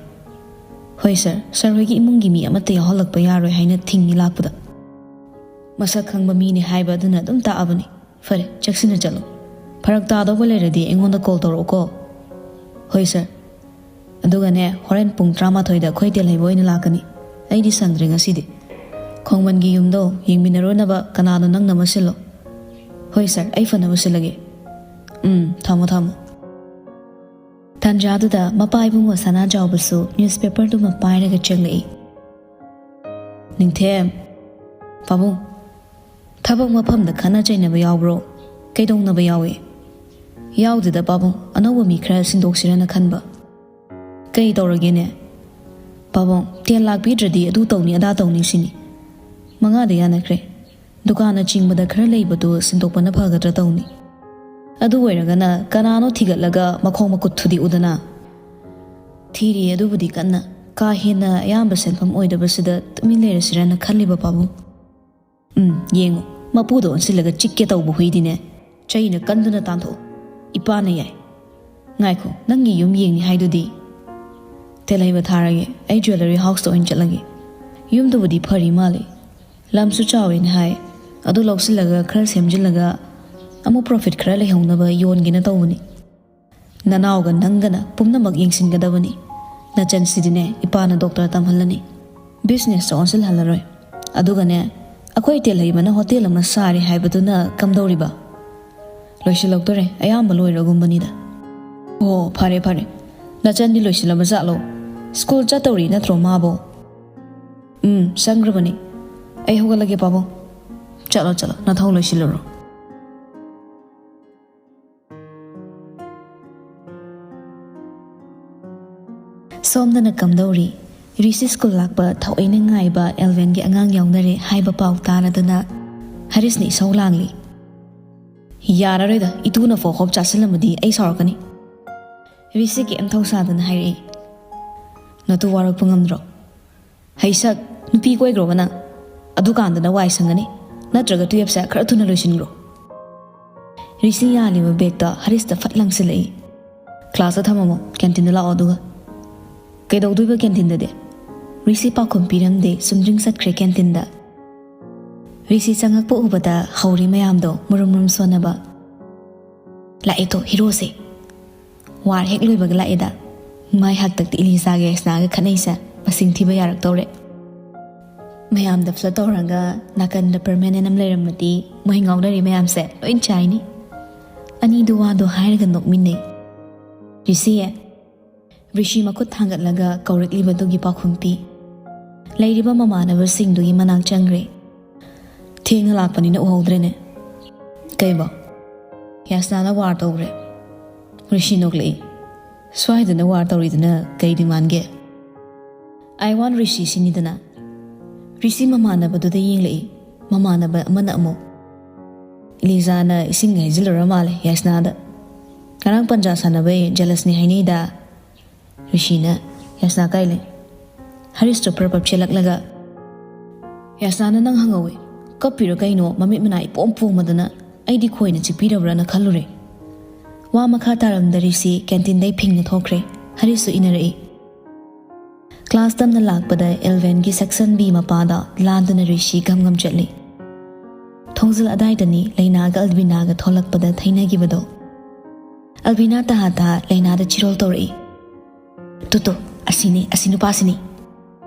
"ꯍꯣꯏ ꯁꯥꯔ, ꯁꯥꯔ ꯍꯣꯏꯒꯤ ꯏꯃꯨꯡꯒꯤ ꯃꯤ ꯑꯃꯠꯇ ꯌꯥꯎꯍꯜꯂꯛꯄ ꯌꯥꯔꯣꯏ ꯍꯥꯏꯅ ꯊꯤꯡꯉꯤ ꯂꯥꯛꯄꯗ꯫" ꯃꯁꯛ ꯈꯪꯕ ꯃꯤꯅꯤ ꯍꯥꯏꯕ ꯑꯗꯨꯅ ꯑꯗꯨꯝ ꯇꯥꯛꯑꯕꯅꯤ꯫ "ꯐꯔꯦ, ꯆꯦꯛꯁꯤꯟꯅ ꯆꯠꯂꯣ꯫ ꯐꯔꯛ ꯇꯥꯗꯧꯕ ꯂꯩꯔꯗꯤ ꯑꯩꯉꯣꯟꯗ ꯀꯣꯜ ꯇꯧꯔꯛꯎꯀꯣ꯫" "ꯍꯣꯏ ꯁꯥꯔ꯫ ꯑꯗꯨꯒꯅꯦ, ꯍꯣꯔꯦꯟ ꯄꯨꯡ ꯇꯔꯥꯃꯥꯊꯣꯏꯗ ꯑꯩꯈꯣꯏ ꯇꯦꯜꯍꯩꯕ ꯑꯣꯏꯅ ꯂꯥꯛꯀꯅꯤ꯫ ꯑꯩꯗꯤ ꯁꯪꯗ꯭ꯔꯦ ꯉꯁꯤꯗꯤ꯫ ꯈꯣꯡꯃꯟꯒꯤ ꯌꯨꯝꯗꯣ ꯌꯦꯡꯃꯤꯟꯅꯔꯨꯅꯕ ꯀꯅꯥꯅꯣ ꯅꯪꯅ ꯑꯃ ꯁꯤꯜꯂꯣ꯫" "ꯍꯣꯏ ꯁꯥꯔ, ꯑꯩ ꯐꯅꯕ ꯁꯤꯜꯂꯒꯦ꯫" "ꯎꯝ, ꯊꯝꯃꯣ, ꯊꯝꯃꯣ꯫" ꯇꯟꯖꯥꯗꯨꯗ ꯃꯄꯥ ꯏꯕꯨꯡꯉꯣ ꯁꯅꯥꯖꯥꯎꯕꯁꯨ ꯅ꯭ꯌꯨꯁꯄꯦꯄꯔꯗꯨꯃ ꯄꯥꯏꯔꯒ ꯆꯪꯂꯛꯏ꯫ "ꯅꯤꯡꯊꯦꯝ, ꯄꯥꯕꯨꯡ, ꯊꯕꯛ ꯃꯐꯝꯗ ꯈꯠꯅ ꯆꯩꯅꯕ ꯌꯥꯎꯕ꯭ꯔꯣ? ꯀꯩꯗꯧꯅꯕ ꯌꯥꯎꯏ?" "ꯌꯥꯎꯗꯦꯗ ꯄꯥꯕꯨꯡ, ꯑꯅꯧꯕ ꯃꯤ ꯈꯔ ꯁꯤꯟꯗꯣꯛꯁꯤꯔꯅ ꯈꯟꯕ꯫" "ꯀꯩ ꯇꯧꯔꯒꯦꯅꯦ?" "ꯄꯥꯕꯨꯡ, ꯇꯦꯟ ꯂꯥꯛ ꯄꯤꯗ꯭ꯔꯗꯤ ꯑꯗꯨ ꯇꯧꯅꯤ ꯑꯗꯥ ꯇꯧꯅꯤ ꯁꯤꯅꯤ꯫ ꯃꯉꯥꯗ ꯌꯥꯅꯈ꯭ꯔꯦ꯫ ꯗꯨꯀꯥꯟꯅ ꯆꯤꯡꯕꯗ ꯈꯔ ꯂꯩꯕꯗꯨ ꯁꯤꯟꯗꯣꯛꯄꯅ ꯐꯒꯗ꯭ꯔꯥ ꯇꯧꯅꯤ꯫ ꯑꯗꯨ ꯑꯣꯏꯔꯒꯅ ꯀꯅꯥꯅꯣ ꯊꯤꯒꯠꯂꯒ ꯃꯈꯣꯡ ꯃꯈꯨꯠ ꯊꯨꯗꯦꯛꯎꯗꯅ꯫" "ꯊꯤꯔꯤ ꯑꯗꯨꯕꯨꯗꯤ ꯀꯟꯅ꯫ ꯀꯥ ꯍꯦꯟꯅ ꯑꯌꯥꯝꯕ ꯁꯦꯟꯐꯝ ꯑꯣꯏꯗꯕꯁꯤꯗ ꯇꯨꯃꯤꯟ ꯂꯩꯔꯁꯤꯔꯅ ꯈꯜꯂꯤꯕ ꯄꯥꯕꯨꯡ꯫" "ꯎꯝ, ꯌꯦꯡꯉꯨ, ꯃꯄꯨꯗ ꯑꯣꯟꯁꯤꯜꯂꯒ ꯆꯤꯛꯀꯦ ꯇꯧꯕ ꯍꯨꯏꯗꯤꯅꯦ, ꯆꯩꯅ ꯀꯟꯗꯨꯅ ꯇꯥꯟꯊꯣꯛꯎ꯫ ꯏꯄꯥꯅ ꯌꯥꯏ꯫ ꯉꯥꯏꯈꯣ, ꯅꯪꯒꯤ ꯌꯨꯝ ꯌꯦꯡꯅꯤ ꯍꯥꯏꯗꯨꯗꯤ?" "ꯇꯦꯜꯍꯩꯕ ꯊꯥꯔꯒꯦ, ꯑꯩ ꯖ꯭ꯋꯦꯂꯔꯤ ꯍꯥꯎꯁꯇ ꯑꯣꯏꯅ ꯆꯠꯂꯒꯦ꯫ ꯌꯨꯝꯗꯨꯕꯨꯗꯤ ꯐꯔꯤ ꯃꯥꯜꯂꯤ, ꯂꯝꯁꯨ ꯆꯥꯎꯋꯦꯅ ꯍꯥꯏ꯫ ꯑꯗꯨ ꯂꯧꯁꯤꯜꯂꯒ ꯈꯔ ꯁꯦꯝꯖꯤꯜꯂꯒ ꯑꯃꯨꯛ ꯄ꯭ꯔꯣꯐꯤꯠ ꯈꯔ ꯂꯩꯍꯧꯅꯕ ꯌꯣꯟꯒꯦꯅ ꯇꯧꯕꯅꯤ꯫ ꯅꯅꯥꯎꯒ ꯅꯪꯒꯅ ꯄꯨꯝꯅꯃꯛ ꯌꯦꯡꯁꯤꯟꯒꯗꯕꯅꯤ꯫ ꯅꯆꯟꯁꯤꯗꯤꯅꯦ, ꯏꯄꯥꯅ ꯗꯣꯛꯇꯔ ꯇꯝꯍꯜꯂꯅꯤ, ꯕꯤꯖꯤꯅꯦꯁꯇ ꯑꯣꯟꯁꯤꯜꯍꯜꯂꯔꯣꯏ꯫ ꯑꯗꯨꯒꯅꯦ, ꯑꯩꯈꯣꯏ ꯇꯦꯜꯍꯩꯕꯅ ꯍꯣꯇꯦꯜ ꯑꯃ ꯁꯥꯔꯤ ꯍꯥꯏꯕꯗꯨꯅ ꯀꯝꯗꯧꯔꯤꯕ?" "ꯂꯣꯏꯁꯤꯜꯂꯛꯇꯣꯔꯦ, ꯑꯌꯥꯝꯕ ꯂꯣꯏꯔꯒꯨꯝꯕꯅꯤꯗ꯫" "ꯑꯣ, ꯐꯔꯦ ꯐꯔꯦ꯫ ꯅꯆꯟꯗꯤ ꯂꯣꯏꯁꯤꯜꯂꯕ ꯖꯥꯠꯂꯣ? ꯁ꯭ꯀꯨꯜ ꯆꯠꯇꯧꯔꯤ ꯅꯠꯇ꯭ꯔꯣ ꯃꯥꯕꯣ?" "ꯎꯝ, ꯆꯪꯈ꯭ꯔꯕꯅꯤ꯫ ꯑꯩ ꯍꯧꯒꯠꯂꯒꯦ ꯄꯥꯕꯨꯡ꯫ ꯆꯠꯂꯣ ꯆꯠꯂꯣ, ꯅꯊꯧ ꯂꯣꯏꯁꯤꯜꯂꯨꯔꯣ꯫" ꯁꯣꯝꯗꯅ ꯀꯝꯗꯧꯔꯤ? ꯔꯤꯁꯤ ꯁ꯭ꯀꯨꯜ ꯂꯥꯛꯄ ꯊꯑꯣꯏꯅ ꯉꯥꯏꯕ ꯑꯦꯜꯚꯦꯟꯒꯤ ꯑꯉꯥꯡ ꯌꯥꯎꯅꯔꯦ ꯍꯥꯏꯕ ꯄꯥꯎ ꯇꯥꯔꯗꯨꯅ ꯍꯔꯤꯁꯅ ꯏꯁꯧ ꯂꯥꯡꯂꯤ꯫ "ꯌꯥꯔꯔꯣꯏꯗ, ꯏꯇꯨꯅ ꯐꯣꯛ ꯍꯣꯞ ꯆꯥꯁꯤꯜꯂꯝꯃꯗꯤ ꯑꯩ ꯁꯥꯎꯔꯛꯀꯅꯤ꯫" ꯔꯤꯁꯤ ꯀꯩꯝ ꯊꯧꯁꯥꯗꯅ ꯍꯥꯏꯔꯛꯏ꯫ "ꯅꯇꯨ ꯋꯥꯔꯛꯄ ꯉꯝꯗ꯭ꯔꯣ? ꯍꯩꯁꯛ, ꯅꯨꯄꯤ ꯀꯣꯏꯈ꯭ꯔꯣꯕ ꯅꯪ꯫ ꯑꯗꯨꯀꯥꯟꯗꯅ ꯋꯥꯏ ꯁꯪꯒꯅꯤ꯫ ꯅꯠꯇ꯭ꯔꯒ ꯇꯨꯌꯦꯞꯁꯦ ꯈꯔ ꯊꯨꯅ ꯂꯣꯏꯁꯤꯟꯈ꯭ꯔꯣ꯫" ꯔꯤꯁꯤ ꯌꯥꯜꯂꯤꯕ ꯕꯦꯒꯇ ꯍꯔꯤꯁꯇ ꯐꯠ ꯂꯪꯁꯤꯜꯂꯛꯏ꯫ "ꯀ꯭ꯂꯥꯁꯇ ꯊꯝꯃꯝꯃꯣ, ꯀꯦꯟꯇꯤꯟꯗ ꯂꯥꯛꯑꯣ ꯑꯗꯨꯒ꯫" "ꯀꯩꯗꯧꯗꯣꯏꯕ ꯀꯦꯟꯇꯤꯟꯗꯗꯤ?" ꯔꯤꯁꯤ ꯄꯥꯎꯈꯨꯝ ꯄꯤꯔꯝꯗꯦ, ꯆꯨꯝꯗ꯭ꯔꯤꯡ ꯆꯠꯈ꯭ꯔꯦ ꯀꯦꯟꯇꯤꯟꯗ꯫ ꯔꯤꯁꯤ ꯆꯪꯉꯛꯄ ꯎꯕꯗ ꯍꯧꯔꯤ ꯃꯌꯥꯝꯗꯣ ꯃꯨꯔꯨꯝ ꯃꯨꯔꯨꯝ ꯁꯣꯟꯅꯕ꯫ "ꯂꯥꯛꯑꯦ ꯇꯣ, ꯍꯤꯔꯣꯁꯦ꯫ ꯋꯥꯔ ꯍꯦꯛ ꯂꯣꯏꯕꯒ ꯂꯥꯛꯑꯦꯗ꯫ ꯃꯥꯏ ꯍꯥꯛꯇꯛꯇ ꯏꯂꯤꯖꯥꯒ ꯌꯥꯏꯁꯅꯥꯒ ꯈꯠꯅꯩꯁꯦ ꯃꯁꯤꯡ ꯊꯤꯕ ꯌꯥꯔꯛꯇꯧꯔꯦ꯫" ꯃꯌꯥꯝꯗ ꯐ꯭ꯂꯠ ꯇꯧꯔꯒ ꯅꯥꯀꯟꯗ ꯄꯔꯃꯦꯅꯦꯟ ꯑꯃ ꯂꯩꯔꯝꯃꯗꯤ ꯃꯣꯏ ꯉꯥꯎꯅꯔꯤ ꯃꯌꯥꯝꯁꯦ ꯂꯣꯏ ꯆꯥꯏꯅꯤ꯫ ꯑꯅꯤꯗꯨ ꯋꯥꯗꯣ ꯍꯥꯏꯔꯒ ꯅꯣꯛꯃꯤꯟꯅꯩ꯫ "ꯔꯤꯁꯤ, ꯔꯤꯁꯤ ꯃꯈꯨꯠ ꯊꯥꯡꯒꯠꯂꯒ ꯀꯧꯔꯛꯂꯤꯕꯗꯨꯒꯤ ꯄꯥꯎꯈꯨꯝ ꯄꯤ꯫ ꯂꯩꯔꯤꯕ ꯃꯃꯥꯟꯅꯕꯁꯤꯡꯗꯨꯒꯤ ꯃꯅꯥꯛ ꯆꯪꯈ꯭ꯔꯦ꯫ "ꯊꯦꯡꯅ ꯂꯥꯛꯄꯅꯤꯅ ꯎꯍꯧꯗ꯭ꯔꯦꯅꯦ꯫ ꯀꯩꯕꯣ? ꯌꯥꯁꯅꯥꯅ ꯋꯥꯔ ꯇꯧꯈ꯭ꯔꯦ?" ꯔꯤꯁꯤ ꯅꯣꯛꯂꯛꯏ꯫ "ꯁ꯭ꯋꯥꯏꯗꯅ ꯋꯥꯔ ꯇꯧꯔꯤꯗꯨꯅ ꯀꯩ ꯗꯤꯃꯥꯟꯒꯦ?" "ꯑꯥꯏ ꯋꯥꯟ ꯔꯤꯁꯤ" ꯁꯤꯅꯤꯗꯅ꯫ ꯔꯤꯁꯤ ꯃꯃꯥꯟꯅꯕꯗꯨꯗ ꯌꯦꯡꯂꯛꯏ꯫ ꯃꯃꯥꯟꯅꯕ ꯑꯃꯅ ꯑꯃꯨꯛ, "ꯏꯂꯤꯖꯥꯅ ꯏꯁꯤꯡ ꯍꯩꯖꯤꯜꯂꯨꯔ ꯃꯥꯜꯂꯦ ꯌꯥꯁꯅꯥꯗ꯫ ꯉꯔꯥꯡ ꯄꯟꯖꯥ ꯁꯥꯟꯅꯕꯩ ꯖꯦꯂꯁꯅꯤ ꯍꯥꯏꯅꯩꯗ"꯫ ꯔꯤꯁꯤꯅ, "ꯌꯥꯁꯅꯥ ꯀꯥꯏ ꯂꯩ?" ꯍꯔꯤꯁꯇꯣ ꯄ꯭ꯔꯞ ꯄ꯭ꯔꯞ ꯆꯦꯜꯂꯛꯂꯒ, "ꯌꯥꯁꯅꯥꯅ ꯅꯪ ꯍꯪꯍꯧꯋꯤ꯫ ꯀꯞꯄꯤꯔ ꯀꯩꯅꯣ? ꯃꯃꯤꯠ ꯃꯅꯥ ꯏꯄꯣꯝ ꯄꯣꯝꯃꯗꯅ ꯑꯩꯗꯤ ꯈꯣꯏꯅ ꯆꯤꯛꯄꯤꯔꯕ꯭ꯔꯥꯅ ꯈꯜꯂꯨꯔꯦ"꯫ ꯋꯥ ꯃꯈꯥ ꯇꯥꯔꯝꯗ ꯔꯤꯁꯤ ꯀꯦꯟꯇꯤꯟꯗꯩ ꯐꯤꯡꯅ ꯊꯣꯛꯈ꯭ꯔꯦ꯫ ꯍꯔꯤꯁꯁꯨ ꯏꯟꯅꯔꯛꯏ꯫ ꯀ꯭ꯂꯥꯁ ꯇꯝꯅ ꯂꯥꯛꯄꯗ ꯑꯦꯜꯚꯦꯟꯒꯤ ꯁꯦꯛꯁꯟ ꯕꯤ ꯃꯄꯥꯗ ꯂꯥꯟꯗꯨꯅ ꯔꯤꯁꯤ ꯒꯝ ꯒꯝ ꯆꯠꯂꯤ꯫ ꯊꯣꯡꯖꯤꯜ ꯑꯗꯥꯏꯗꯅꯤ ꯂꯩꯅꯥꯒ ꯑꯜꯕꯤꯅꯥꯒ ꯊꯣꯛꯂꯛꯄꯗ ꯊꯩꯅꯈꯤꯕꯗꯣ꯫ ꯑꯜꯕꯤꯅꯥ ꯇꯍꯥ ꯇꯍꯥ ꯂꯩꯅꯥꯗ ꯆꯤꯔꯣꯜ ꯇꯧꯔꯛꯏ꯫ "ꯇꯨ ꯇꯨ, ꯑꯁꯤꯅꯤ, ꯑꯁꯤ ꯅꯨꯄꯥꯁꯤꯅꯤ"꯫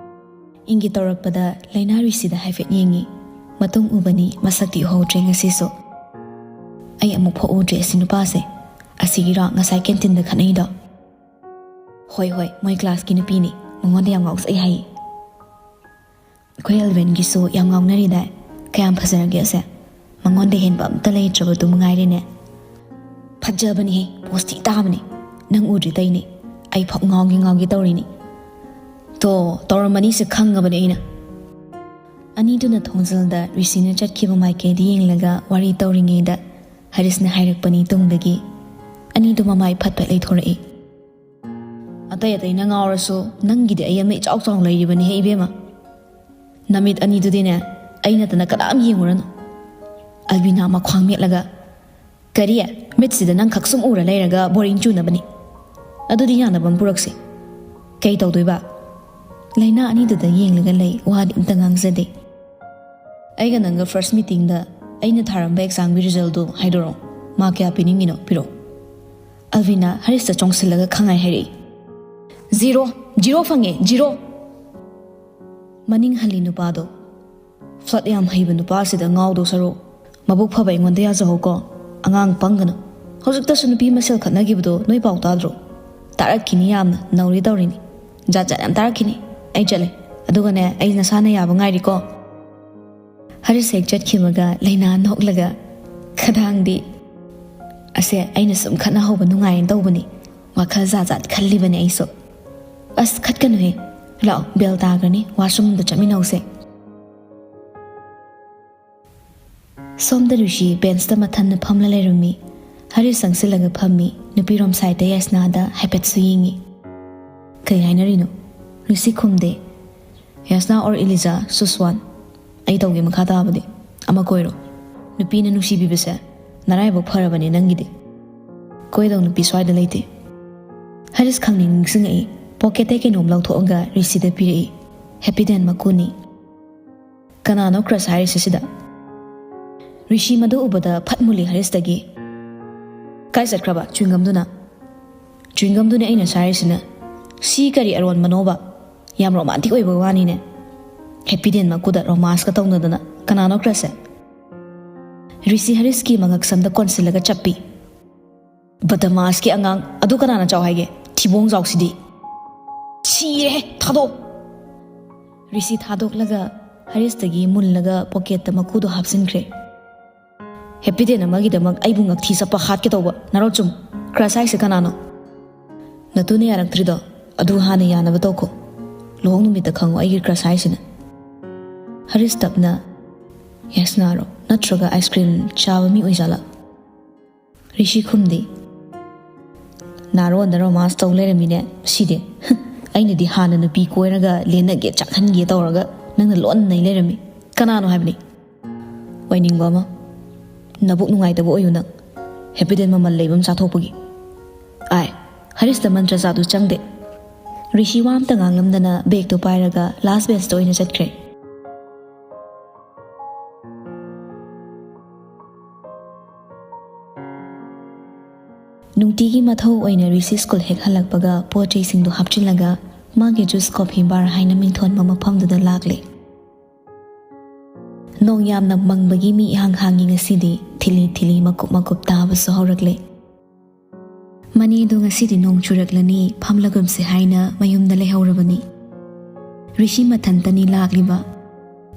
ꯏꯪꯒꯤ ꯇꯧꯔꯛꯄꯗ ꯂꯩꯅꯥ ꯔꯤꯁꯤꯗ ꯍꯥꯏꯐꯦꯠ ꯌꯦꯡꯉꯤ꯫ ꯃꯇꯨꯡ ꯎꯕꯅꯤ, ꯃꯁꯛꯇꯤ ꯎꯍꯧꯗ꯭ꯔꯦ ꯉꯁꯤꯁꯨ꯫ "ꯑꯩ ꯑꯃꯨꯛ ꯐꯥꯎ ꯎꯗ꯭ꯔꯤ ꯑꯁꯤ ꯅꯨꯄꯥꯁꯦ꯫ ꯑꯁꯤꯒꯤꯔꯣ ꯉꯁꯥꯏ ꯀꯦꯟꯇꯤꯟꯗ ꯈꯠꯅꯩꯗꯣ?" "ꯍꯣꯏ ꯍꯣꯏ, ꯃꯣꯏ ꯀ꯭ꯂꯥꯁꯀꯤ ꯅꯨꯄꯤꯅꯤ, ꯃꯉꯣꯟꯗ ꯌꯥꯝ ꯉꯥꯎꯖꯩ ꯍꯥꯏꯌꯦ"꯫ "ꯑꯩꯈꯣꯏ ꯑꯦꯜꯚꯤꯟꯒꯤꯁꯨ ꯌꯥꯝ ꯉꯥꯎꯅꯔꯤꯗꯥꯏ? ꯀꯌꯥꯝ ꯐꯖꯔꯒꯦ ꯑꯁꯦ? ꯃꯉꯣꯟꯗ ꯍꯦꯟꯕ ꯑꯝꯇ ꯂꯩꯇ꯭ꯔꯕꯗꯨ ꯃꯉꯥꯏꯔꯦꯅꯦ"꯫ "ꯐꯖꯕꯅꯤꯍꯦ, ꯄꯣꯁꯇꯤ ꯇꯥꯕꯅꯤ꯫ ꯅꯪ ꯎꯗ꯭ꯔꯤ ꯇꯩꯅꯤ꯫ ꯑꯩ ꯐꯥꯎ ꯉꯥꯎꯒꯦ ꯉꯥꯎꯒꯦ ꯇꯧꯔꯤꯅꯤ"꯫ "ꯇꯣ, ꯇꯧꯔꯝꯃꯅꯤꯁꯦ ꯈꯪꯉꯕꯅꯦ ꯑꯩꯅ"꯫ ꯑꯅꯤꯗꯨꯅ ꯊꯣꯡꯖꯤꯜꯗ ꯔꯤꯁꯤꯅ ꯆꯠꯈꯤꯕ ꯃꯥꯏꯀꯩꯗ ꯌꯦꯡꯂꯒ ꯋꯥꯔꯤ ꯇꯧꯔꯤꯉꯩꯗ ꯍꯔꯤꯁꯅ ꯍꯥꯏꯔꯛꯄꯅꯤ ꯇꯨꯡꯗꯒꯤ꯫ ꯑꯅꯤꯗꯨ ꯃꯃꯥꯏ ꯐꯠ ꯐꯠ ꯂꯩꯊꯣꯔꯛꯏ꯫ "ꯑꯇꯩ ꯑꯇꯩꯅ ꯉꯥꯎꯔꯁꯨ ꯅꯪꯒꯤꯗꯤ ꯑꯩ ꯑꯃ ꯏꯆꯥꯎ ꯆꯥꯎꯅ ꯂꯩꯔꯤꯕꯅꯤꯍꯦ ꯏꯕꯦꯝꯃ꯫ ꯅꯃꯤꯠ ꯑꯅꯤꯗꯨꯗꯤꯅꯦ, ꯑꯩ ꯅꯠꯇꯅ ꯀꯅꯥꯝ ꯌꯦꯡꯉꯨꯔꯅꯨ"꯫ ꯑꯜꯕꯤꯅꯥ ꯃꯈ꯭ꯋꯥꯡ ꯃꯦꯠꯂꯒ, "ꯀꯔꯤ? ꯃꯤꯠꯁꯤꯗ ꯅꯪ ꯈꯛ ꯁꯨꯝ ꯎꯔ ꯂꯩꯔꯒ ꯕꯣꯔꯤꯡ ꯆꯨꯅꯕꯅꯤ꯫ ꯑꯗꯨꯗꯤ ꯌꯥꯅꯕ ꯑꯃ ꯄꯨꯔꯛꯁꯤ"꯫ "ꯀꯩ ꯇꯧꯗꯣꯏꯕ?" ꯂꯩꯅꯥ ꯑꯅꯤꯗꯨꯗ ꯌꯦꯡꯂꯒ ꯂꯩ, ꯋꯥꯗꯤ ꯑꯝꯇ ꯉꯥꯡꯖꯗꯦ꯫ "ꯑꯩꯒ ꯅꯪꯒ ꯐꯥꯔꯁ ꯃꯤꯇꯤꯡꯗ ꯑꯩꯅ ꯊꯥꯔꯝꯕ ꯑꯦꯛꯖꯥꯝꯒꯤ ꯔꯤꯖꯜꯗꯨ ꯍꯥꯏꯗꯣꯔꯛꯑꯣ꯫ ꯃꯥꯔꯛ ꯀꯌꯥ ꯄꯤꯅꯤꯡꯉꯤꯅꯣ ꯄꯤꯔꯛꯑꯣ"꯫ ꯑꯜꯕꯤꯅꯥ ꯍꯔꯤꯁꯇ ꯆꯣꯡꯁꯤꯜꯂꯒ ꯈꯪꯍꯥꯏ ꯍꯥꯏꯔꯛꯏ꯫ "ꯖꯤꯔꯣ! ꯖꯤꯔꯣ ꯐꯪꯉꯦ! ꯖꯤꯔꯣ!" ꯃꯅꯤꯡ ꯍꯜꯂꯤ ꯅꯨꯄꯥꯗꯣ꯫ "ꯐ꯭ꯂꯠ ꯌꯥꯝ ꯍꯩꯕ ꯅꯨꯄꯥꯁꯤꯗ ꯉꯥꯎꯗꯧ ꯁꯔꯨꯛ, ꯃꯕꯨꯛ ꯐꯕ ꯑꯩꯉꯣꯟꯗ ꯌꯥꯖꯍꯧꯀꯣ꯫ ꯑꯉꯥꯡ ꯄꯪꯒꯅꯨ꯫ ꯍꯧꯖꯤꯛꯇꯁꯨ ꯅꯨꯄꯤ ꯃꯁꯦꯜ ꯈꯠꯅꯈꯤꯕꯗꯣ ꯅꯣꯏ ꯄꯥꯎ ꯇꯥꯗ꯭ꯔꯣ? ꯇꯥꯔꯛꯈꯤꯅꯤ, ꯌꯥꯝꯅ ꯅꯧꯔꯤ ꯇꯧꯔꯤꯅꯤ꯫ ꯖꯥꯠ ꯖꯥꯠ ꯌꯥꯝ ꯇꯥꯔꯛꯈꯤꯅꯤ꯫ ꯑꯩ ꯆꯠꯂꯦ꯫ ꯑꯗꯨꯒꯅꯦ, ꯑꯩ ꯅꯁꯥꯅ ꯌꯥꯕ ꯉꯥꯏꯔꯤꯀꯣ꯫ ꯍꯔꯤꯁ ꯍꯦꯛ ꯆꯠꯈꯤꯕꯒ ꯂꯩꯅꯥ ꯅꯣꯛꯂꯒ, ꯈꯗꯥꯡꯗꯤ, "ꯑꯁꯦ ꯑꯩꯅ ꯁꯨꯝ ꯈꯠꯅꯍꯧꯕ ꯅꯨꯡꯉꯥꯏꯅ ꯇꯧꯕꯅꯤ꯫ ꯋꯥꯈꯜ ꯖꯥꯠ ꯖꯥꯠ ꯈꯜꯂꯤꯕꯅꯦ ꯑꯩꯁꯨ꯫ ꯑꯁ, ꯈꯠꯀꯅꯨꯍꯦ꯫ ꯂꯥꯛꯑꯣ, ꯕꯦꯜ ꯇꯥꯈ꯭ꯔꯅꯤ, ꯋꯥꯁꯔꯨꯝꯗ ꯆꯠꯃꯤꯟꯅꯧꯁꯦ꯫" ꯁꯣꯝꯗ ꯔꯤꯁꯤ ꯕꯦꯟꯁꯇ ꯃꯊꯟꯅ ꯐꯝꯂ ꯂꯩꯔꯝꯃꯤ꯫ ꯍꯔꯤꯁ ꯆꯪꯁꯤꯜꯂꯒ ꯐꯝꯃꯤ꯫ ꯅꯨꯄꯤꯔꯣꯝ ꯁꯥꯏꯠꯇ ꯌꯥꯏꯁꯅꯥꯗ ꯍꯥꯏꯐꯦꯠꯁꯨ ꯌꯦꯡꯉꯤ꯫ "ꯀꯩ ꯍꯥꯏꯅꯔꯤꯅꯣ?" ꯔꯤꯁꯤ ꯈꯨꯝꯗꯦ꯫ "ꯌꯥꯏꯁꯅꯥ ꯑꯣꯔ ꯏꯂꯤꯖꯥ, ꯁꯨꯁꯋꯥꯟ꯫ ꯑꯩ ꯇꯧꯒꯦ ꯃꯈꯥ ꯇꯥꯕꯗꯤ꯫ ꯑꯃ ꯀꯣꯏꯔꯣ꯫ ꯅꯨꯄꯤꯅ ꯅꯨꯡꯁꯤꯕꯤꯕꯁꯦ ꯅꯔꯥꯏꯕꯛ ꯐꯔꯕꯅꯦ ꯅꯪꯒꯤꯗꯤ꯫ ꯀꯣꯏꯗꯧ ꯅꯨꯄꯤ ꯁ꯭ꯋꯥꯏꯗ ꯂꯩꯇꯦ꯫" ꯍꯔꯤꯁ ꯈꯪꯅꯤꯡ ꯅꯤꯡꯁꯤꯡꯉꯛꯏ꯫ ꯄꯣꯀꯦꯠꯇꯩ ꯀꯩꯅꯣꯝ ꯂꯧꯊꯣꯛꯑꯒ ꯔꯤꯁꯤꯗ ꯄꯤꯔꯛꯏ꯫ ꯍꯦꯄꯤꯗꯦꯟ ꯃꯀꯨꯅꯤ꯫ "ꯀꯅꯥꯅꯣ ꯀ꯭ꯔꯁ ꯍꯥꯏꯔꯤꯁꯦ ꯁꯤꯗ?" ꯔꯤꯁꯤ ꯃꯗꯨ ꯎꯕꯗ ꯐꯠ ꯃꯨꯜꯂꯤ ꯍꯔꯤꯁꯇꯒꯤ꯫ "ꯀꯥꯏ ꯆꯠꯈ꯭ꯔꯕ ꯆ꯭ꯋꯤꯡꯒꯝꯗꯨꯅ?" "ꯆ꯭ꯋꯤꯡꯒꯝꯗꯨꯅꯦ ꯑꯩꯅ ꯆꯥꯔꯤꯁꯤꯅ꯫ ꯁꯤ ꯀꯔꯤ ꯑꯔꯣꯟꯕꯅꯣꯕ? ꯌꯥꯝ ꯔꯣꯃꯥꯟꯇꯤꯛ ꯑꯣꯏꯕ ꯋꯥꯅꯤꯅꯦ꯫ ꯍꯦꯄꯤꯗꯦꯟ ꯃꯀꯨꯗ ꯔꯣꯃꯥꯟꯁꯀ ꯇꯧꯅꯗꯅ꯫ ꯀꯅꯥꯅꯣ ꯀ꯭ꯔꯁꯁꯦ?" ꯔꯤꯁꯤ ꯍꯔꯤꯁꯀꯤ ꯃꯉꯛꯁꯝꯗ ꯀꯣꯟꯁꯤꯜꯂꯒ ꯆꯞꯄꯤ꯫ "ꯕꯗꯃꯥꯁꯀꯤ ꯑꯉꯥꯡ ꯑꯗꯨ ꯀꯅꯥꯅ ꯆꯥꯎ ꯍꯥꯏꯒꯦ? ꯊꯤꯕꯣꯡ ꯆꯥꯎꯁꯤꯗꯤ꯫ ꯁꯤꯔꯦꯍꯦ, ꯊꯥꯗꯣꯛ!" ꯔꯤꯁꯤ ꯊꯥꯗꯣꯛꯂꯒ ꯍꯔꯤꯁꯇꯒꯤ ꯃꯨꯜꯂꯒ ꯄꯣꯀꯦꯠꯇ ꯃꯀꯨꯗꯣ ꯍꯥꯞꯆꯤꯟꯈ꯭ꯔꯦ꯫ "ꯍꯦꯄꯤꯗꯦꯟ ꯑꯃꯒꯤꯗꯃꯛ ꯑꯩꯕꯨ ꯉꯛꯊꯤ ꯆꯞꯄ ꯍꯥꯠꯀꯦ ꯇꯧꯕ ꯅꯔꯣꯠꯆꯨꯝ꯫ ꯀ꯭ꯔꯁ ꯍꯥꯏꯁꯦ ꯀꯅꯥꯅꯣ?" "ꯅꯇꯨꯅ ꯌꯥꯔꯛꯇ꯭ꯔꯤꯗꯣ ꯑꯗꯨ ꯍꯥꯟꯅ ꯌꯥꯅꯕ ꯇꯧꯈꯣ꯫ ꯂꯨꯍꯣꯡ ꯅꯨꯃꯤꯠꯇ ꯈꯪꯉꯣ ꯑꯩꯒꯤ ꯀ꯭ꯔꯁ ꯍꯥꯏꯁꯤꯅ꯫" ꯍꯔꯤꯁ ꯇꯞꯅ, "ꯌꯥꯏꯁꯅꯥꯔꯣ? ꯅꯠꯇ꯭ꯔꯒ ꯑꯥꯏꯁ ꯀ꯭ꯔꯤꯝ ꯆꯥꯕ ꯃꯤ ꯑꯣꯏꯖꯥꯠꯂꯥ?" ꯔꯤꯁꯤ ꯈꯨꯝꯗꯦ꯫ "ꯅꯥꯔꯣꯟꯗ ꯔꯣꯃꯥꯟꯁ ꯇꯧ ꯂꯩꯔꯝꯃꯤꯅꯦ ꯁꯤꯗꯤ꯫ ꯑꯩꯅꯗꯤ ꯍꯥꯟꯅ ꯅꯨꯄꯤ ꯀꯣꯏꯔꯒ ꯂꯦꯟꯅꯒꯦ ꯆꯥꯛꯍꯟꯒꯦ ꯇꯧꯔꯒ ꯅꯪꯅ ꯂꯣꯟꯅ ꯅꯩ ꯂꯩꯔꯝꯃꯤ꯫ ꯀꯅꯥꯅꯣ ꯍꯥꯏꯕꯅꯤ? ꯑꯣꯏꯅꯤꯡꯕ ꯑꯃ꯫ ꯅꯕꯨꯛ ꯅꯨꯡꯉꯥꯏꯇꯕ ꯑꯣꯏꯌꯨ ꯅꯪ꯫ ꯍꯦꯄꯤꯗꯦꯟ ꯃꯃꯜ ꯂꯩꯕ ꯑꯃ ꯆꯥꯊꯣꯛꯄꯒꯤ꯫ ꯑꯥꯏ꯫" ꯍꯔꯤꯁꯇ ꯃꯟꯇ꯭ꯔ ꯆꯥꯗꯨ ꯆꯪꯗꯦ꯫ ꯔꯤꯁꯤ ꯋꯥ ꯑꯝꯇ ꯉꯥꯡꯂꯝꯗꯅ ꯕꯦꯒꯇꯣ ꯄꯥꯏꯔꯒ ꯂꯥꯁ ꯕꯦꯟꯁꯇ ꯑꯣꯏꯅ ꯆꯠꯈ꯭ꯔꯦ꯫ ꯅꯨꯡꯇꯤꯒꯤ ꯃꯊꯧ ꯑꯣꯏꯅ ꯔꯤꯁꯤ ꯁ꯭ꯀꯨꯜ ꯍꯦꯛ ꯍꯜꯂꯛꯄꯒ ꯄꯣꯠ ꯆꯩꯁꯤꯡꯗꯨ ꯍꯥꯞꯆꯤꯜꯂꯒ ꯃꯥꯒꯤ ꯖꯨꯁ ꯀꯣꯐꯤ ꯕꯥꯔ ꯍꯥꯏꯅ ꯃꯤꯡꯊꯣꯟꯕ ꯃꯐꯝꯗꯨꯗ ꯂꯥꯛꯂꯦ꯫ ꯅꯣꯡ ꯌꯥꯝꯅ ꯃꯪꯕꯒꯤ ꯃꯤ ꯏꯍꯥꯡ ꯍꯥꯡꯉꯤ ꯉꯁꯤꯗꯤ꯫ ꯊꯤꯂꯤ ꯊꯤꯂꯤ ꯃꯀꯨꯞ ꯃꯀꯨꯞ ꯇꯥꯕꯁꯨ ꯍꯧꯔꯛꯂꯦ꯫ ꯃꯅꯦꯗꯣ ꯉꯁꯤꯗꯤ ꯅꯣꯡ ꯆꯨꯔꯛꯂꯅꯤ, ꯐꯝꯂꯒꯨꯝꯁꯦ ꯍꯥꯏꯅ ꯃꯌꯨꯝꯗ ꯂꯩꯍꯧꯔꯕꯅꯤ꯫ ꯔꯤꯁꯤ ꯃꯊꯟꯇꯅꯤ ꯂꯥꯛꯂꯤꯕ꯫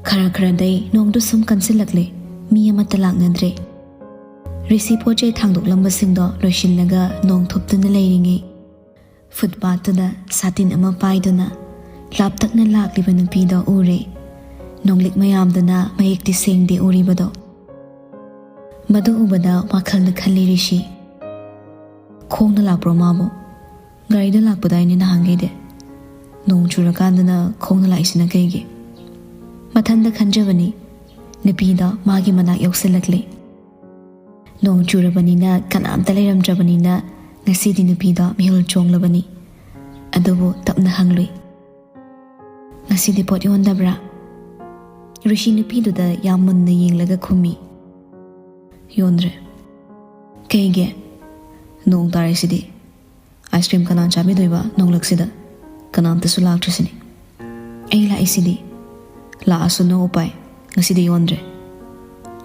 ꯈꯔ ꯈꯔꯗꯩ ꯅꯣꯡꯗꯨ ꯁꯨꯝ ꯀꯟꯁꯤꯜꯂꯛꯂꯦ, ꯃꯤ ꯑꯃꯠꯇ ꯂꯥꯛꯅꯗ꯭ꯔꯦ꯫ ꯔꯤꯁꯤ ꯄꯣꯠ ꯆꯩ ꯊꯥꯡꯗꯣꯛꯂꯝꯕꯁꯤꯡꯗꯣ ꯂꯣꯏꯁꯤꯜꯂꯒ ꯅꯣꯡ ꯊꯨꯞꯇꯨꯅ ꯂꯩꯔꯤꯉꯩ, ꯐꯨꯠꯄꯥꯠꯇꯨꯗ ꯁꯥꯇꯤꯟ ꯑꯃ ꯄꯥꯏꯗꯨꯅ ꯂꯥꯞꯇꯛꯅ ꯂꯥꯛꯂꯤꯕ ꯅꯨꯄꯤꯗꯣ ꯎꯔꯦ꯫ ꯅꯣꯡꯂꯤꯛ ꯃꯌꯥꯝꯗꯨꯅ ꯃꯌꯦꯛꯇꯤ ꯁꯦꯡꯗꯦ ꯎꯔꯤꯕꯗꯣ꯫ ꯃꯗꯨ ꯎꯕꯗ ꯋꯥꯈꯜꯗ ꯈꯜꯂꯤ ꯔꯤꯁꯤ꯫ ꯈꯣꯡꯅ ꯂꯥꯛꯄ꯭ꯔꯣ ꯃꯥꯕꯨ? ꯒꯥꯔꯤꯗ ꯂꯥꯛꯄꯗꯥꯏꯅꯦ ꯅꯍꯥꯟꯈꯩꯗꯤ꯫ ꯅꯣꯡ ꯆꯨꯔꯀꯥꯟꯗꯅ ꯈꯣꯡꯅ ꯂꯥꯛꯏꯁꯤꯅ ꯀꯩꯒꯤ? ꯃꯊꯟꯗ ꯈꯟꯖꯕꯅꯤ꯫ ꯅꯨꯄꯤꯗꯣ ꯃꯥꯒꯤ ꯃꯅꯥꯛ ꯌꯧꯁꯤꯜꯂꯛꯂꯦ꯫ ꯅꯣꯡ ꯆꯨꯔꯕꯅꯤꯅ ꯀꯅꯥꯝꯇ ꯂꯩꯔꯝꯗ꯭ꯔꯕꯅꯤꯅ ꯉꯁꯤꯗꯤ ꯅꯨꯄꯤꯗꯣ ꯃꯤꯍꯨꯜ ꯆꯣꯡꯂꯕꯅꯤ꯫ ꯑꯗꯨꯕꯨ ꯇꯞꯅ ꯍꯪꯂꯨꯏ꯫ "ꯉꯁꯤꯗꯤ ꯄꯣꯠ ꯌꯣꯟꯗꯕ꯭ꯔꯥ?" ꯔꯤꯁꯤ ꯅꯨꯄꯤꯗꯨꯗ ꯌꯥꯝ ꯃꯨꯟꯅ ꯌꯦꯡꯂꯒ ꯈꯨꯝꯃꯤ꯫ "ꯌꯣꯟꯗ꯭ꯔꯦ꯫ ꯀꯩꯒꯤ? ꯅꯣꯡ ꯇꯥꯔꯤꯁꯤꯗꯤ꯫ ꯑꯥꯏꯁ ꯀ꯭ꯔꯤꯝ ꯀꯅꯥ ꯆꯥꯕꯤꯗꯣꯏꯕ ꯅꯣꯡꯂꯛꯁꯤꯗ? ꯀꯅꯥꯝꯇꯁꯨ ꯂꯥꯛꯇ꯭ꯔꯤꯁꯤꯅꯤ꯫ ꯑꯩ ꯂꯥꯛꯏꯁꯤꯗꯤ꯫ ꯂꯥꯛꯑꯁꯨ no ꯎꯄꯥꯏ꯫ ꯉꯁꯤꯗꯤ ꯌꯣꯟꯗ꯭ꯔꯦ꯫"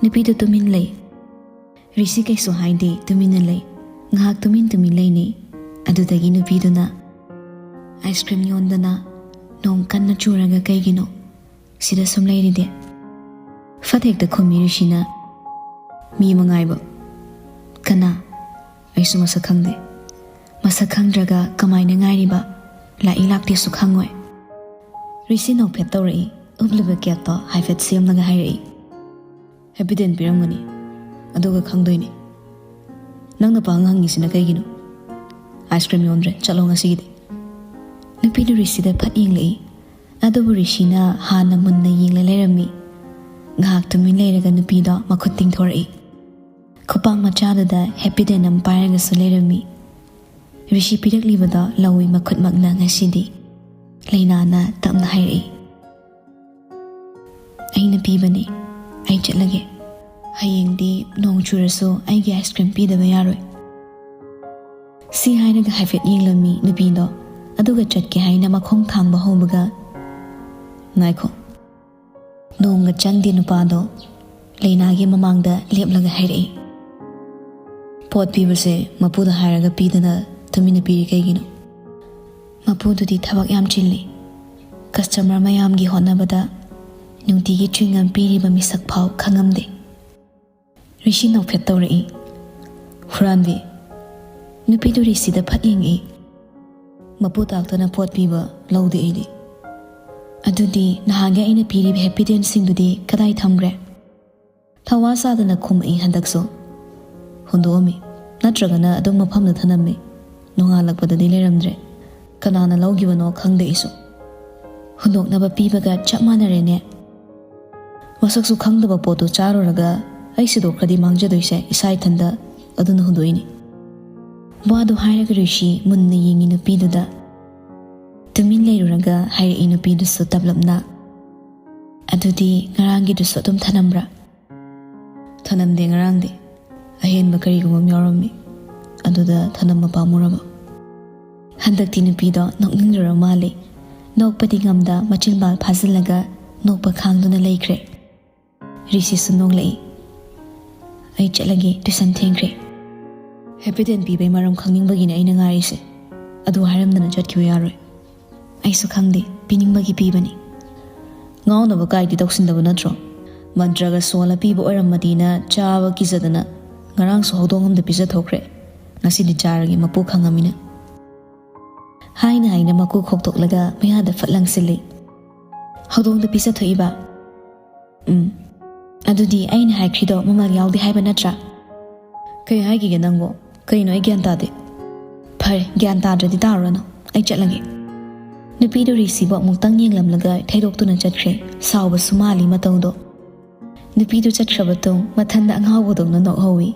ꯅꯨꯄꯤꯗꯨ ꯇꯨꯃꯤꯟ ꯂꯩ꯫ ꯔꯤꯁꯤ ꯀꯩꯁꯨ ꯍꯥꯏꯗꯦ, ꯇꯨꯃꯤꯟꯅ ꯂꯩ꯫ ꯉꯥꯏꯍꯥꯛ ꯇꯨꯃꯤꯟ ꯇꯨꯃꯤꯟ ꯂꯩꯅꯩ꯫ ꯑꯗꯨꯗꯒꯤ ꯅꯨꯄꯤꯗꯨꯅ, "ꯑꯥꯏꯁ ꯀ꯭ꯔꯤꯝ ꯌꯣꯟꯗꯅ ꯅꯣꯡ ꯀꯟꯅ ꯆꯨꯔꯒ ꯀꯩꯒꯤꯅꯣ ꯁꯤꯗ ꯁꯨꯝ ꯂꯩꯔꯤꯗꯤ?" ꯐꯠ ꯍꯦꯛꯇ ꯈꯨꯝꯃꯤ ꯔꯤꯁꯤꯅ, "ꯃꯤ ꯑꯃ ꯉꯥꯏꯕ꯫" "ꯀꯅꯥ?" "ꯑꯩꯁꯨ ꯃꯁꯛ ꯈꯪꯗꯦ꯫" "ꯃꯁꯛ ꯈꯪꯗ꯭ꯔꯒ ꯀꯃꯥꯏꯅ ꯉꯥꯏꯔꯤꯕ? ꯂꯥꯛꯏ ꯂꯥꯛꯇꯦꯁꯨ ꯈꯪꯉꯣꯏ꯫" ꯔꯤꯁꯤ ꯅꯣꯛꯐꯦꯠ ꯇꯧꯔꯛꯏ꯫ ꯎꯞꯂꯤꯕ ꯀꯦꯞꯇꯣ ꯍꯥꯏꯐꯦꯠ ꯁꯦꯝꯂꯒ ꯍꯥꯏꯔꯛꯏ꯫ "ꯍꯦꯄꯤꯗꯦꯟ ꯄꯤꯔꯝꯒꯅꯤ, ꯑꯗꯨꯒ ꯈꯪꯗꯣꯏꯅꯤ꯫ ꯅꯪꯅ ꯄꯥꯡ ꯍꯪꯉꯤꯁꯤꯅ ꯀꯩꯒꯤꯅꯣ? ꯑꯥꯏꯁ ꯀ꯭ꯔꯤꯝ ꯌꯣꯟꯗ꯭ꯔꯦ, ꯆꯠꯂꯣ ꯉꯁꯤꯒꯤꯗꯤ꯫" ꯅꯨꯄꯤꯗꯨ ꯔꯤꯁꯤꯗ ꯐꯠ ꯌꯦꯡꯂꯛꯏ꯫ ꯑꯗꯨꯕꯨ ꯔꯤꯁꯤꯅ ꯍꯥꯟꯅ ꯃꯨꯟꯅ ꯌꯦꯡꯂ ꯂꯩꯔꯝꯃꯤ꯫ ꯉꯥꯏꯍꯥꯛ ꯇꯨꯃꯤꯟ ꯂꯩꯔꯒ ꯅꯨꯄꯤꯗꯣ ꯃꯈꯨꯠ ꯇꯤꯡꯊꯣꯔꯛꯏ꯫ ꯈꯨꯄꯥꯡ ꯃꯆꯥꯗꯨꯗ ꯍꯦꯄꯤꯗꯦꯟ ꯑꯃ ꯄꯥꯏꯔꯒꯁꯨ ꯂꯩꯔꯝꯃꯤ꯫ ꯔꯤꯁꯤ ꯄꯤꯔꯛꯂꯤꯕꯗꯣ ꯂꯧꯏ ꯃꯈꯨꯠꯃꯛꯅ ꯉꯁꯤꯗꯤ꯫ ꯂꯩꯅꯥꯅ ꯇꯞꯅ ꯍꯥꯏꯔꯛꯏ, "ꯑꯩꯅ ꯄꯤꯕꯅꯤ, ꯑꯩ ꯆꯠꯂꯒꯦ꯫ ꯍꯌꯦꯡꯗꯤ ꯅꯣꯡ ꯆꯨꯔꯁꯨ ꯑꯩꯒꯤ ꯑꯥꯏꯁ ꯀ꯭ꯔꯤꯝ ꯄꯤꯗꯕ ꯌꯥꯔꯣꯏ꯫" ꯁꯤ ꯍꯥꯏꯔꯒ ꯍꯥꯏꯐꯦꯠ ꯌꯦꯡꯂꯝꯃꯤ ꯅꯨꯄꯤꯗꯣ, ꯑꯗꯨꯒ ꯆꯠꯀꯦ ꯍꯥꯏꯅ ꯃꯈꯣꯡ ꯊꯥꯡꯕ ꯍꯧꯕꯒ, "ꯉꯥꯏꯈꯣ꯫" ꯅꯣꯡꯒ ꯆꯪꯗꯦ ꯅꯨꯄꯥꯗꯣ ꯂꯩꯅꯥꯒꯤ ꯃꯃꯥꯡꯗ ꯂꯦꯞꯂꯒ ꯍꯥꯏꯔꯛꯏ, ꯄꯣꯠ ꯄꯤꯕꯁꯦ ꯃꯄꯨꯗ ꯍꯥꯏꯔꯒ ꯄꯤꯗꯅ ꯇꯨꯃꯤꯟꯅ ꯄꯤꯔꯤ ꯀꯩꯒꯤꯅꯣ? ꯃꯄꯨꯗꯨꯗꯤ ꯊꯕꯛ ꯌꯥꯝ ꯆꯤꯜꯂꯤ꯫ ꯀꯁꯇꯃꯔ ꯃꯌꯥꯝꯒꯤ ꯍꯣꯠꯅꯕꯗ ꯅꯨꯡꯇꯤꯒꯤ ꯆ꯭ꯋꯤꯡꯒꯝ ꯄꯤꯔꯤꯕ ꯃꯤꯁꯛ ꯐꯥꯎ ꯈꯪꯉꯝꯗꯦ꯫ ꯔꯤꯁꯤ ꯅꯣꯛꯐꯦꯠ ꯇꯧꯔꯛꯏ꯫ "ꯍꯨꯔꯥꯟꯕꯤ!" ꯅꯨꯄꯤꯗꯨ ꯔꯤꯁꯤꯗ ꯐꯠ ꯌꯦꯡꯉꯛꯏ꯫ "ꯃꯄꯨ ꯇꯥꯛꯇꯅ ꯄꯣꯠ ꯄꯤꯕ ꯂꯧꯗꯦ ꯑꯩꯗꯤ꯫" "ꯑꯗꯨꯗꯤ ꯅꯍꯥꯟꯒꯤ ꯑꯩꯅ ꯄꯤꯔꯤꯕ ꯍꯦꯄꯤꯗꯦꯟꯁꯤꯡꯗꯨꯗꯤ ꯀꯗꯥꯏ ꯊꯝꯈ꯭ꯔꯦ?" ꯊꯧꯋꯥ ꯁꯥꯗꯅ ꯈꯨꯝꯃꯛꯏ ꯍꯟꯗꯛꯁꯨ꯫ "ꯍꯨꯟꯗꯣꯛꯑꯝꯃꯤ, ꯅꯠꯇ꯭ꯔꯒꯅ ꯑꯗꯨꯝ ꯃꯐꯝꯗ ꯊꯅꯝꯃꯤ꯫ ꯅꯣꯡꯉꯥꯜꯂꯛꯄꯗꯗꯤ ꯂꯩꯔꯝꯗ꯭ꯔꯦ꯫ ꯀꯅꯥꯅ ꯂꯧꯈꯤꯕꯅꯣ ꯈꯪꯗꯦ ꯑꯩꯁꯨ꯫" "ꯍꯨꯟꯗꯣꯛꯅꯕ ꯄꯤꯕꯒ ꯆꯞ ꯃꯥꯟꯅꯔꯦꯅꯦ꯫ ꯃꯁꯛꯁꯨ ꯈꯪꯗꯕ ꯄꯣꯠꯇꯨ ꯆꯥꯔꯨꯔꯒ ꯑꯩ ꯁꯤꯗꯣꯛꯈ꯭ꯔꯗꯤ ꯃꯥꯡꯖꯗꯣꯏꯁꯦ ꯏꯁꯥ ꯏꯊꯟꯗ, ꯑꯗꯨꯅ ꯍꯨꯟꯗꯣꯛꯏꯅꯤ꯫" ꯋꯥꯗꯨ ꯍꯥꯏꯔꯒ ꯔꯤꯁꯤ ꯃꯨꯟꯅ ꯌꯦꯡꯉꯤ ꯅꯨꯄꯤꯗꯨꯗ꯫ ꯇꯨꯃꯤꯟ ꯂꯩꯔꯨꯔꯒ ꯍꯥꯏꯔꯛꯏ ꯅꯨꯄꯤꯗꯨꯁꯨ ꯇꯞꯂꯞꯅ, "ꯑꯗꯨꯗꯤ ꯉꯔꯥꯡꯒꯤꯗꯨꯁꯨ ꯑꯗꯨꯝ ꯊꯅꯝꯕ꯭ꯔꯥ?" "ꯊꯅꯝꯗꯦ ꯉꯔꯥꯡꯗꯤ꯫ ꯑꯍꯦꯟꯕ ꯀꯔꯤꯒꯨꯝꯕ ꯑꯃ ꯌꯥꯎꯔꯝꯃꯤ꯫ ꯑꯗꯨꯗ ꯊꯅꯝꯕ ꯄꯥꯝꯃꯨꯔꯕ꯫" ꯍꯟꯗꯛꯇꯤ ꯅꯨꯄꯤꯗꯣ ꯅꯣꯛꯅꯤꯡꯂꯨꯔ ꯃꯥꯜꯂꯦ꯫ ꯅꯣꯛꯄꯗꯤ ꯉꯝꯗ ꯃꯆꯤꯟꯕꯥꯜ ꯐꯥꯖꯤꯜꯂꯒ ꯅꯣꯛꯄ ꯈꯥꯡꯗꯨꯅ ꯂꯩꯈ꯭ꯔꯦ꯫ ꯔꯤꯁꯤꯁꯨ ꯅꯣꯛꯂꯛꯏ꯫ "ꯑꯩ ꯆꯠꯂꯒꯦ, ꯇꯨꯏꯁꯟ ꯊꯦꯡꯈ꯭ꯔꯦ꯫" "ꯍꯦꯄꯤꯗꯦꯟ ꯄꯤꯕꯩ ꯃꯔꯝ ꯈꯪꯅꯤꯡꯕꯒꯤꯅꯦ ꯑꯩꯅ ꯉꯥꯏꯔꯤꯁꯦ꯫ ꯑꯗꯨ ꯍꯥꯏꯔꯝꯗꯅ ꯆꯠꯈꯤꯕ ꯌꯥꯔꯣꯏ꯫" "ꯑꯩꯁꯨ ꯈꯪꯗꯦ, ꯄꯤꯅꯤꯡꯕꯒꯤ ꯄꯤꯕꯅꯤ꯫" "ꯉꯥꯎꯅꯕ ꯀꯥꯏꯗꯤ ꯇꯧꯁꯤꯟꯗꯕ ꯅꯠꯇ꯭ꯔꯣ? ꯃꯟꯇ꯭ꯔꯒ ꯁꯣꯜꯂ ꯄꯤꯕ ꯑꯣꯏꯔꯝꯃꯗꯤꯅ ꯆꯥꯕ ꯀꯤꯖꯗꯅ ꯉꯔꯥꯡꯁꯨ ꯍꯧꯗꯣꯡ ꯑꯝꯗ ꯄꯤꯖꯊꯣꯛꯈ꯭ꯔꯦ꯫ ꯉꯁꯤꯗꯤ ꯆꯥꯔꯒꯦ, ꯃꯄꯨ ꯈꯪꯉꯃꯤꯅ꯫" ꯍꯥꯏꯅ ꯍꯥꯏꯅ ꯃꯀꯨ ꯈꯣꯛꯇꯣꯛꯂꯒ ꯃꯌꯥꯗ ꯐꯠ ꯂꯪꯁꯤꯜꯂꯤ꯫ "ꯍꯧꯗꯣꯡꯗ ꯄꯤꯖꯊꯣꯛꯏꯕ?" "ꯎꯝ꯫ ꯑꯗꯨꯗꯤ ꯑꯩꯅ ꯍꯥꯏꯈ꯭ꯔꯤꯗꯣ ꯃꯃꯜ ꯌꯥꯎꯗꯦ ꯍꯥꯏꯕ ꯅꯠꯇ꯭ꯔꯥ?" "ꯀꯩ ꯍꯥꯏꯈꯤꯒꯦ ꯅꯪꯕꯣ? ꯀꯩꯅꯣ, ꯑꯩ ꯒ꯭ꯌꯥꯟ ꯇꯥꯗꯦ꯫" "ꯐꯔꯦ, ꯒ꯭ꯌꯥꯟ ꯇꯥꯗ꯭ꯔꯗꯤ ꯇꯥꯔꯨꯔꯅꯨ, ꯑꯩ ꯆꯠꯂꯒꯦ꯫" ꯅꯨꯄꯤꯗꯨ ꯔꯤꯁꯤꯕꯨ ꯑꯃꯨꯛꯇꯪ ꯌꯦꯡꯂꯝꯂꯒ ꯊꯩꯗꯣꯛꯇꯨꯅ ꯆꯠꯈ꯭ꯔꯦ꯫ ꯁꯥꯎꯕꯁꯨ ꯃꯥꯜꯂꯤ ꯃꯇꯧꯗꯣ꯫ ꯅꯨꯄꯤꯗꯨ ꯆꯠꯈ꯭ꯔꯕ ꯇꯨꯡ ꯃꯊꯟꯗ ꯑꯉꯥꯎꯕꯗꯧꯅ ꯅꯣꯛꯍꯧꯏ꯫